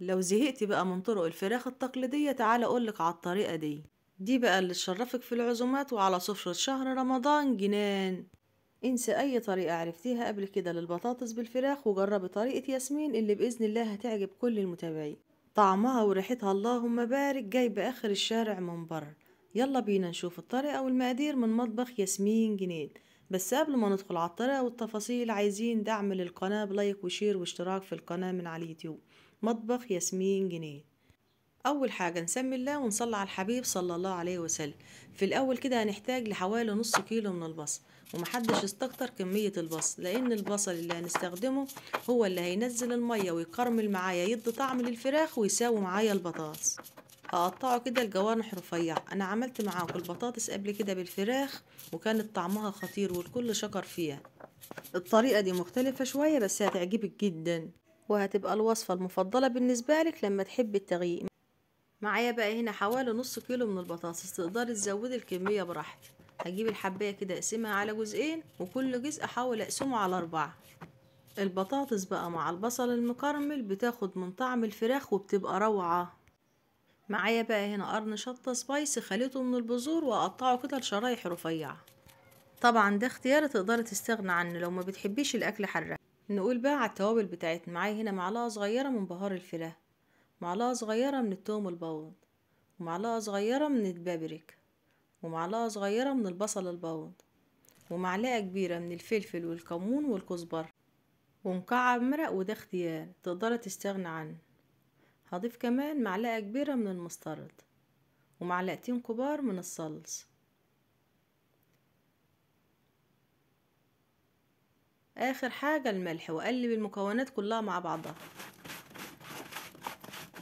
لو زهقتي بقى من طرق الفراخ التقليدية تعالى اقولك على الطريقة دي بقى اللي تشرفك في العزومات وعلى سفرة شهر رمضان جنان. انسي اي طريقة عرفتيها قبل كده للبطاطس بالفراخ وجربي طريقة ياسمين اللي بإذن الله هتعجب كل المتابعين. طعمها وريحتها اللهم بارك جايبة اخر الشارع من بره. يلا بينا نشوف الطريقة والمقادير من مطبخ ياسمين جنين. بس قبل ما ندخل على الطريقة والتفاصيل عايزين دعم للقناة ب like و share واشتراك في القناة من على اليوتيوب مطبخ ياسمين جنين. اول حاجة نسمي الله ونصلي على الحبيب صلى الله عليه وسلم. في الاول كده هنحتاج لحوالي نص كيلو من البصل، ومحدش يستكتر كمية البصل لان البصل اللي هنستخدمه هو اللي هينزل المية ويكرمل معايا يدي طعم للفراخ ويساوي معايا البطاطس. هقطعه كده الجوانح رفيعة. انا عملت معاكم البطاطس قبل كده بالفراخ وكانت طعمها خطير والكل شكر فيها. الطريقة دي مختلفة شوية بس هتعجبك جدا وهتبقى الوصفة المفضلة بالنسبة لك لما تحبي التغيير. معايا بقى هنا حوالي نص كيلو من البطاطس، تقدري تزودي الكمية براحتك. هجيب الحبايه كده اقسمها على جزئين وكل جزء احاول اقسمه على 4. البطاطس بقى مع البصل المكرمل بتاخد من طعم الفراخ وبتبقى روعه. معايا بقى هنا قرن شطه سبايسي خليته من البذور واقطعه كده لشرايح رفيعة. طبعا ده اختياري تقدري تستغنى عنه لو ما بتحبيش الاكل حراق. نقول بقى على التوابل بتاعتنا. معايا هنا معلقه صغيرة من بهار الفراخ، معلقه صغيرة من التوم البودر، ومعلقة صغيرة من البابريكا، ومعلقة صغيرة من البصل البودر، ومعلقة كبيرة من الفلفل والكمون والكزبره، ومكعب مرق وده اختيار تقدري تستغنى عنه. هضيف كمان معلقه كبيرة من المسترد ومعلقتين كبار من الصلصه. اخر حاجة الملح، واقلب المكونات كلها مع بعضها.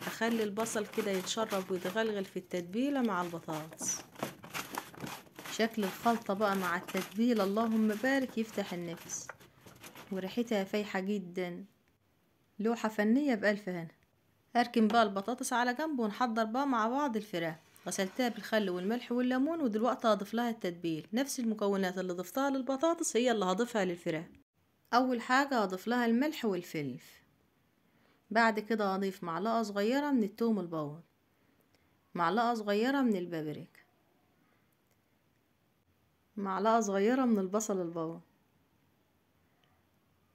اخلي البصل كده يتشرب ويتغلغل في التتبيله مع البطاطس. شكل الخلطة بقى مع التتبيله اللهم بارك يفتح النفس، وريحتها فايحه جدا. لوحة فنية بألف هنا. اركن بقى البطاطس على جنب ونحضر بقى مع بعض الفراخ. غسلتها بالخل والملح والليمون ودلوقتي هضيف لها التتبيل. نفس المكونات اللي ضفتها للبطاطس هي اللي هضيفها للفراخ. اول حاجة هضيف لها الملح والفلفل. بعد كده هضيف معلقه صغيرة من التوم البودر، معلقه صغيرة من البابريكا، معلقه صغيرة من البصل البودر،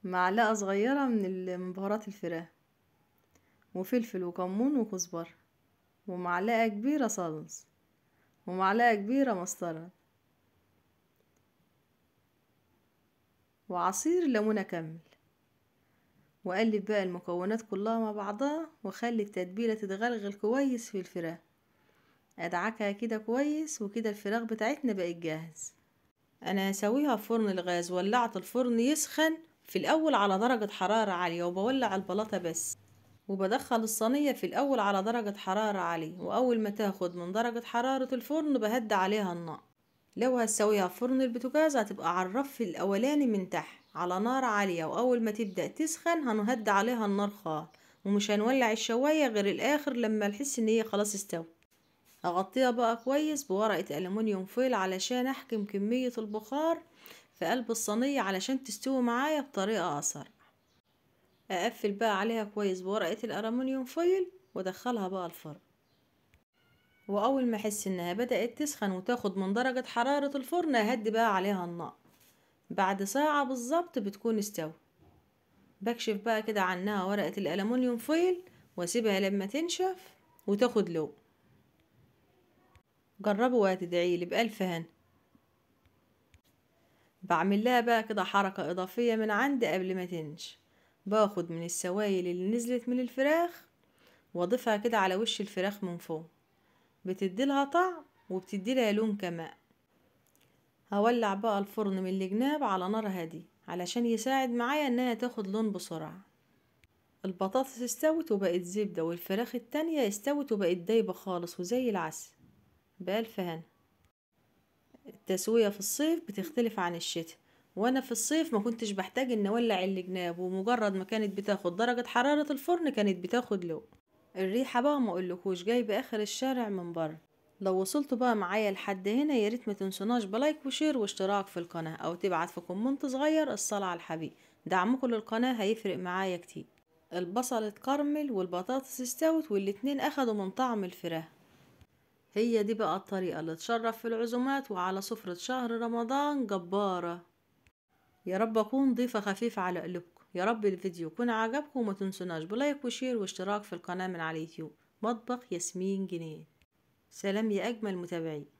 معلقه صغيرة من بهارات الفراخ، وفلفل وكمون وكزبره، ومعلقة كبيرة صلصه، ومعلقة كبيرة مسترد، وعصير ليمونه كامل. واقلب بقى المكونات كلها مع بعضها واخلي التتبيله تتغلغل كويس في الفراخ. ادعكها كده كويس وكده الفراخ بتاعتنا بقت جاهز. انا هسويها في فرن الغاز. ولعت الفرن يسخن في الاول على درجه حرارة عالية وبولع البلاطه بس، وبدخل الصينية في الاول على درجه حرارة عالية، واول ما تاخد من درجه حرارة الفرن بهدي عليها النار. لو هتسويها في فرن البوتاجاز هتبقى على الرف الاولاني من تحت على نار عالية، واول ما تبدا تسخن هنهدي عليها النار خالص، ومش هنولع الشوايه غير الاخر لما نحس ان هي خلاص استوت. اغطيها بقى كويس بورقه الومنيوم فويل علشان احكم كمية البخار في قلب الصينية علشان تستوي معايا بطريقة اسرع. اقفل بقى عليها كويس بورقه الالومنيوم فويل وادخلها بقى الفرن. واول ما احس انها بدات تسخن وتاخد من درجه حرارة الفرن اهدي بقى عليها النار. بعد ساعة بالظبط بتكون استوت. بكشف بقى كده عنها ورقة الالومنيوم فويل واسيبها لما تنشف وتاخد لون. جربوا وهتدعيلي بألف هنا. بعمل لها بقى كده حركة اضافية من عندي قبل ما تنشف. باخد من السوائل اللي نزلت من الفراخ واضيفها كده على وش الفراخ من فوق، بتديلها طعم وبتديلها لون كمان. هولع بقى الفرن من الجناب على نار هادية علشان يساعد معايا انها تاخد لون بسرعة. البطاطس استوت وبقت زبدة، والفراخ التانية استوت وبقت دايبة خالص وزي العسل. بألف هنا. التسوية في الصيف بتختلف عن الشتاء، وانا في الصيف ما كنتش بحتاج ان اولع الجناب، ومجرد ما كانت بتاخد درجة حرارة الفرن كانت بتاخد لون. الريحة بقى ما اقولكوش جايبة اخر الشارع من بره. لو وصلتوا بقى معايا لحد هنا يا ريت ما تنسوناش ب like و share واشتراك في القناة، او تبعت في comment صغير الصلاة على الحبيب. دعمكم للقناة هيفرق معايا كتير. البصل اتكرمل والبطاطس استوت والاتنين اخدوا من طعم الفراخ. هي دي بقى الطريقة اللي تشرف في العزومات وعلى سفرة شهر رمضان جبارة. يا رب اكون ضيفة خفيفة على قلوبكم، يا رب الفيديو يكون عجبكم، وما تنسوناش ب like و share واشتراك في القناة من على اليوتيوب مطبخ ياسمين جنين. سلام يا اجمل متابعين.